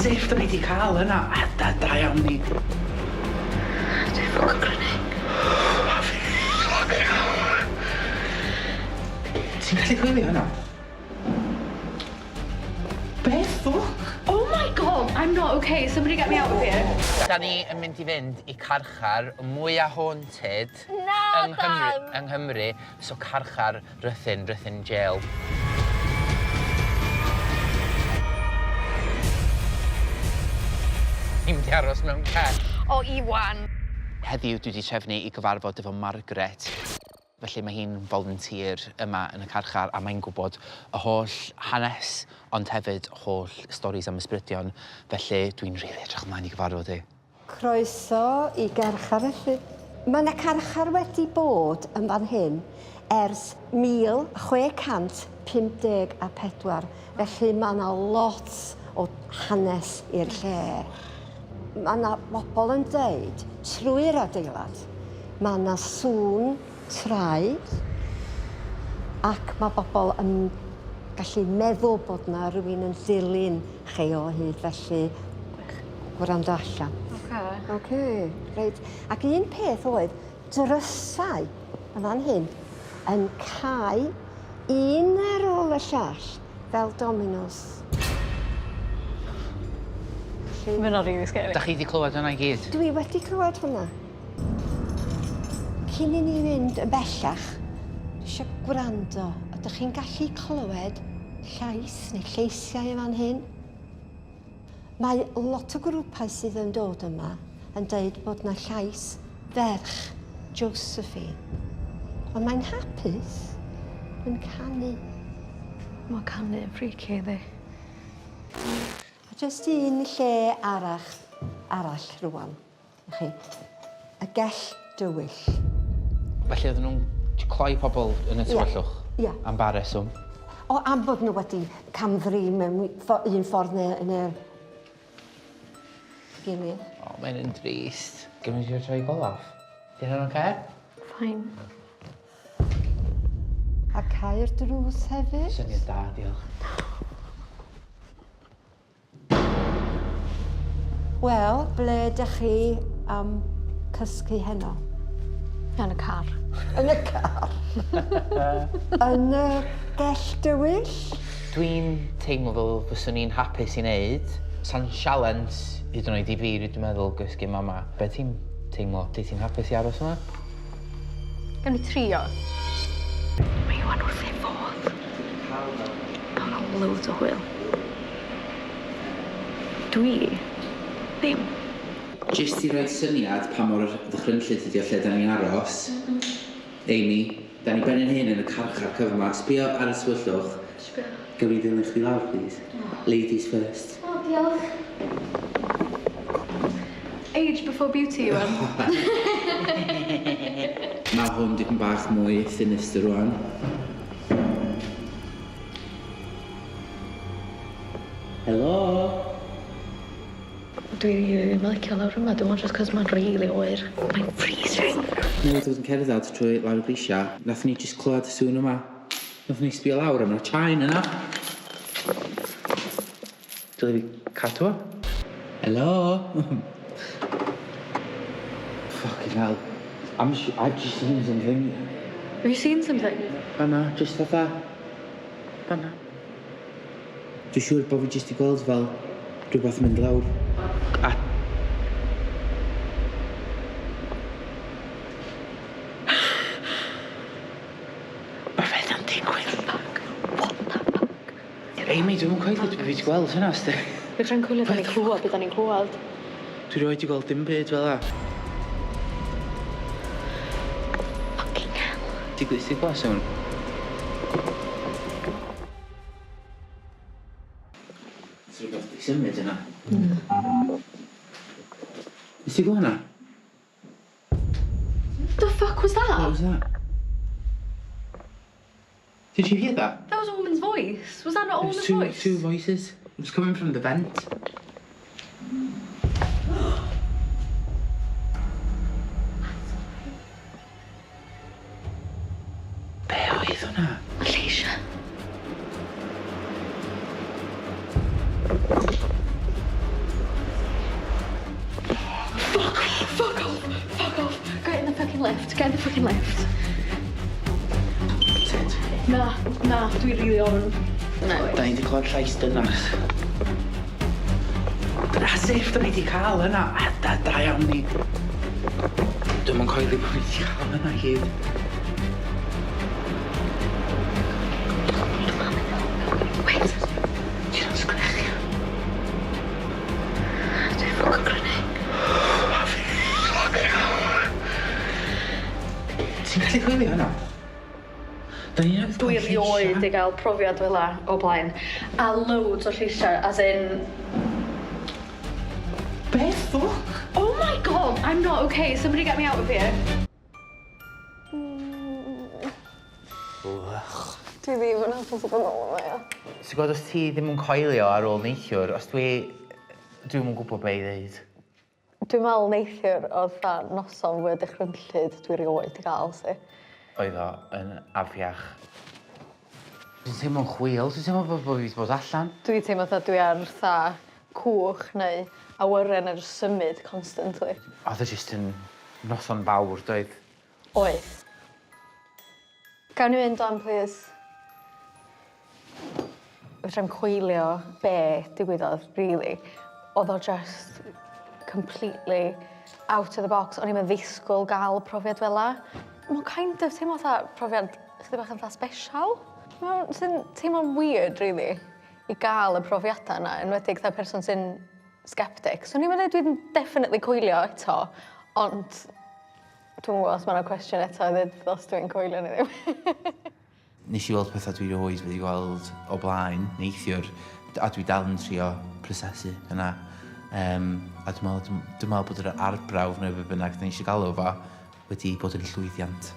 As if da ni 'di cael hynna. A da, da iawn ni. Dwi'n ffwc o grynu. Fucking hell. Ti'n gallu coelio hynna? Be ffwc? Oh my god, I'm not okay. Somebody get me out of here. Da ni yn mynd i fynd i carchar mwya haunted Na, yng Nghymru, Dan! yng Nghymru, so carchar Rhuthun, Rhuthun Jail. Ni'n mynd i aros mewn cell. O, Iwan. Heddiw dwi 'di trefnu i gyfarfod efo Margaret. Felly mae hi'n volunteer yma yn y carchar a mae'n gwybod y holl hanes ond hefyd holl storis am ysbrydion felly dwi'n rili edrych ymlaen i gyfarfod hi. Croeso i garchar felly. Mae 'na carchar wedi bod yn fan hyn ers 1654 felly mae 'na lot o hanes i'r lle. Mae 'na bobl yn deud trwy'r adeilad Mae 'na sŵn traed ac mae bobl yn gallu meddwl bod 'na rywun yn dilyn chi o hyd felly gwrando allan. Oce. Oce, reit. Ac un peth oedd drysau yn fan hyn yn cau un ar ôl y llall fel dominos. Felly... Ma' wnna rili scary. Dach chi 'di clywed hwnna i gyd? Dwi wedi clywed hwnna. Cyn i ni fynd yn bellach, dwi eisiau gwrando. Ydych chi'n gallu clywed llais neu lleisiau yn fan hyn? Mae lot o grwpau sydd yn dod yma yn dweud bod na llais ferch Josephine. Ond mae'n hapus yn canu. Mae canu yn freaky yndi? A jyst un lle arall, arall rwan. Chi. Y gell dywyll. Felly oedden nhw'n cloi pobl yn y tywyllwch? Ia. Ia. Am ba reswm? O, am bod nhw wedi camdrin mewn un ffordd neu neu'r gilydd. O, mae'n yn drist. Gymryd mi trio troi golaf? Di hynna'n oce? Fine. A cau'r drws hefyd. Syniad da, diolch. Wel, ble dych chi am cysgu heno? Yn y car. Yn y car? Yn y gell dywyll? Dwi'n teimlo fel fyswn i'n hapus i wneud. Sa'n sialens hyd yn oed i fi, dwi'n meddwl, gysgu mama. Be ti'n teimlo? Di ti'n hapus i aros yma? Gawn ni trio. Mae Iwan wrth ei fodd. Mae'n cael loads o hwyl. Dwi ddim. Jyst i roi syniad pa mor ddychrynllyd ydi o lle 'dan ni'n aros. Amy, 'dan ni ben 'yn hun yn y carchar cyfan 'ma. Sbio ar y tywyllwch. Sbio. Gawn ni ddilyn chdi lawr plîs? Ladies first. O, diolch. Age before beauty, Iwan. Ma' hwn dipyn bach mwy sinister rŵan. Helo? Dwi rili ddim yn licio lawr yma, dwi'n meddwl jyst 'cos mae'n rili oer. Mae'n freezing. Newydd fod yn cerdded trwy lawr y grisia, nathon ni jyst clywed y sŵn yma. Nathon ni sbio lawr a ma' 'na chain yna. Dyle fi cadw o? Helo? Fucking hell. I'm I've just seen something. Have you seen something? Fanna, jyst fatha... Fanna. Dwi'n siŵr bod fi jyst 'di gweld fel rhywbeth mynd lawr a... Ma' petha'n digwydd. Fuck. What the fuck? Amy, dwi'm yn coelio bo' fi 'di gweld hynna sti. Fedrai'm coelio 'dan ni'n clywed be' 'dan ni'n clywed. Dwi rioed 'di gweld dim byd fel 'a. Fucking hell. Digwydd ti clywed sŵn? Sa rwbeth 'di symud yna. Hmm. Nes ti glywed hwnna? The fuck was that? What was that? Did you hear that? That was a woman's voice. Was that not a woman's two, voice? Two voices. It was coming from the vent. Be oedd hwnna? Y lleisia. Na, na, dwi rili ofn. Na. Da ni 'di clywed llais dynas. As if da ni 'di cael hynna. A da, da iawn ni. Dwi'm yn coelio bod ni 'di cael hynna i gyd. Wait. Ti'n sgrechian? Dwi'n ffwc grynu. Fucking hell. Ti'n gallu coelio hynna? Da ni newydd Dwi clywed lleisia. erioed 'di gael profiad fel 'a o blaen. A loads o lleisia, as in... Be ffwc? Oh my God, I'm not okay. Somebody get me out of here. Dwi ddim yn hapus o bod nôl yma, ia. Ti'n gwybod os ti ddim yn coelio ar ôl neithiwr, os dwi... Dwi'm yn gwybod be i ddeud. Dwi'n meddwl neithiwr oedd fatha noson fwya dychrynllyd dwi erioed 'di gael, si. Oedd o yn afiach. Dwi'n teimlo'n chwil, dwi'n teimlo bod bo fi wedi bod allan. Dwi teimlo fatha dwi ar fatha cwch neu awyren ar symud constantly. Oedd o jyst yn noson fawr, doedd? Oedd. Gawn ni fynd wan, plîs? Fedrai'm coelio be digwyddodd, really. Oedd o just completely out of the box. O'n i'm yn ddisgwyl gael profiad fel 'a. Mae'n kind of teimlo fatha profiad chydig bach yn fatha special. Mae'n sy'n teimlo'n weird, really, i gael y profiadau yna, enwedig fatha person sy'n skeptic. So o'n i'm yn dweud dwi'n definitely coelio eto, ond dwi'n gwybod os mae yna cwestiwn eto i ddweud os dwi'n coelio neu ddim. Nes i weld pethau dwi erioed wedi gweld o blaen neithiwr, a dwi dal yn trio prosesu hynna. A dwi'n meddwl bod yr arbrawf neu be bynnag da ni eisiau galw fo wedi bod yn llwyddiant.